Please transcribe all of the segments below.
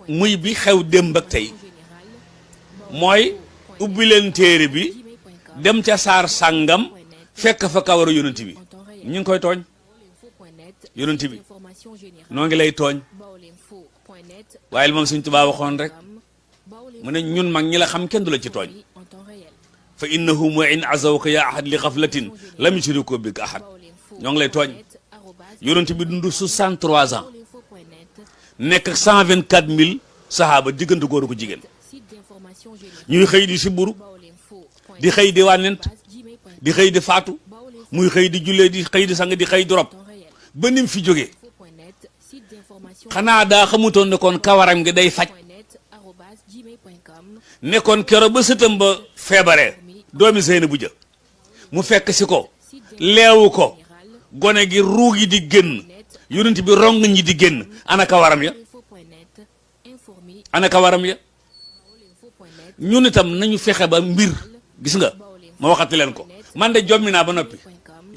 muy bi xew démb ak tey mooy ubbi leen téere bi dem ca saar sàngam fekk fa kawaru yonent bi ñu ngi koy tooñ yonent bi noo ngi lay tooñ waaye li moom Sëñ Tuubaa waxoon rek mu ne ñun mag ñi la xam kenn du la ci tooñ fa innahum wa in azawka ya ahad li xaflatin lam yushriku bika ahad ñoo ngi lay tooñ yonent bi dund 63 ans nekk 124 000 sahaaba diggante góor ko jigéen ñuy xëy di siburu di xëy di wànnent di xëy di faatu muy xëy di jullee di xëy di sang di xëy di rob ba nim fi jógee xanaa daa xamutoon ne kon kawaram gi day faj nekkoon keroog ba sëtam ba feebaree doomi Seyna bu jë mu fekk si ko leewu ko gone gi ruug yi di génn yonent bi rong ñi di génn ana kawaram ya ana kawaram ya ñun itam nañu fexe ba mbir gis nga ma waxati leen ko man de jommi naa ba noppi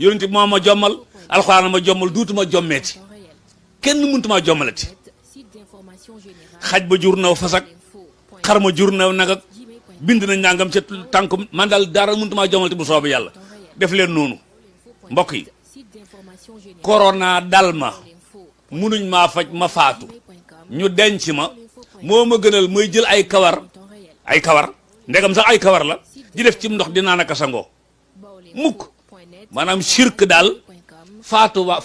yonent bi moo ma jommal alxuraan ma jommal duutuma jommeeti kenn mënutuma jommalati xaj ba jur naw fasak xar ma jur naw nag ak bind na njàngam ca tànk man daal dara mënutuma jommalati bu soobee yàlla def leen noonu mbokk yi corona dal ma munuñ maa faj ma faatu ñu denc ma moo ma gënal muy jël ay kawar ndegam sax ay kawar la di def ci ndox di naan ak sangoo mukk maanaam shirk daal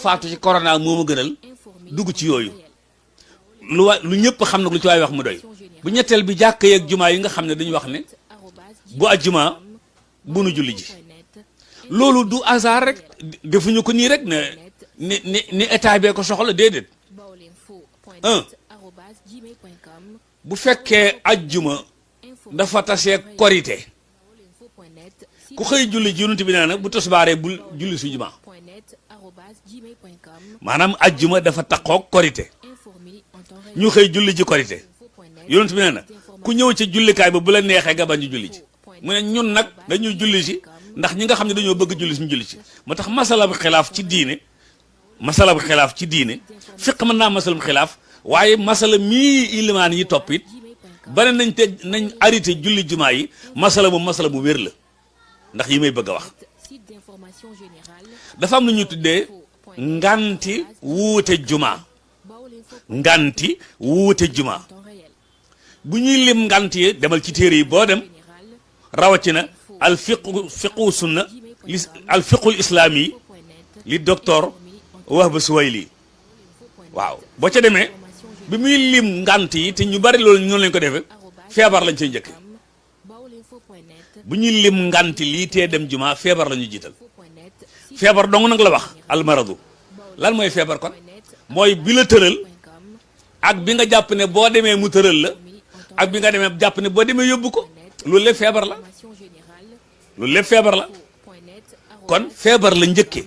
faatu ci corona moo ma gënal dugg ci yooyu lu ñëpp xam nag lu ci waay wax mu doy bu ñetteel bi jàkk yeeg jumaa yi nga xam ne dañu wax ne bu ajjuma bu nu julli ji loolu du hasard rek defuñu ko nii rek ni état bee ko soxla déedéet bu fekkee ajjuma dafa tasee korite ku xëy julli ji yonent bi nee na bu tosbaaree bul julli su juma maanaam ajjuma dafa taxoog korite ñu xëy julli ji korite yonent bi nee na ku ñëw ca jullikaay ba bu la neexee nga bañ julli ji mu ne ñun nag dañuy julli si ndax ñi nga xam ne dañoo bëgg julli si ñu julli si moo tax masala bu xilaaf ci diine fiq mën naa masala bu xilaaf waaye masala mii ilimaan yi topp it bari nañ arrêté julli jumaa yi masala bu wér la ndax yi may bëgg a wax dafa am lu ñu tuddee nganti wuute jumaa bu ñuy lim ngant yi demal ci téere yi boo dem rawatina al fiqu sunna al fiqul islaami yi li docteur Wahba Suwayli waaw boo ca demee bi muy lim ngant yi te ñu bari loolu ñoonu lañ ko defee feebar lañ cay njëkke bu ñuy lim nganti lii tee dem juma feebar la ñu jiital feebar dong nag la wax almaradu lan mooy feebar kon mooy bi la tëral ak bi nga jàpp ne boo demee mu tëral la ak bi nga demee jàpp ne boo demee yóbbu ko loolu lépp feebar la kon feebar la njëkke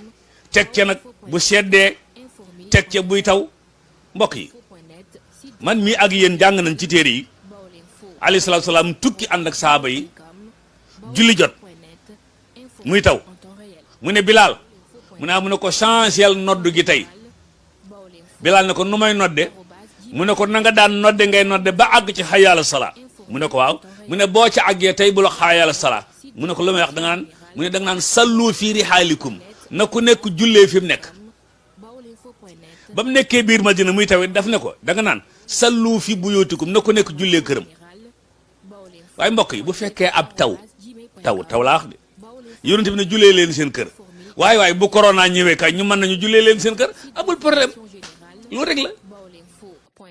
teg ca nag bu seddee teg ca buy taw mbokk yi man mii ak yéen jàng nañ ci téere yi alayhi salaatu salaam tukki ànd ak saaba yi julli jot muy taw mu ne Bilaal mu ne ko changel noddu gi tey Bilaal ne ko nu may nodde mu ne ko na nga daan nodde ngay nodde ba àgg ci hayya ala salaa mu ne ko waaw mu ne boo ci àggee tey bu la hayya ala salaa mu ne ko lu may wax da nga naan mu ne da nga naan sallu fii rihaalikum na ku nekk jullee fi mu nekk ba mu nekkee biir Madina muy tawit daf ne ko da nga naan sallu fi buyutikum na ku nekk jullee këram waaye mbokk yi bu fekkee ab taw laa wax de yonent bi ne jullee leen seen kër waaye bu corona ñëwee kay ñu mën nañu jullee leen seen kër amul problème loolu rek la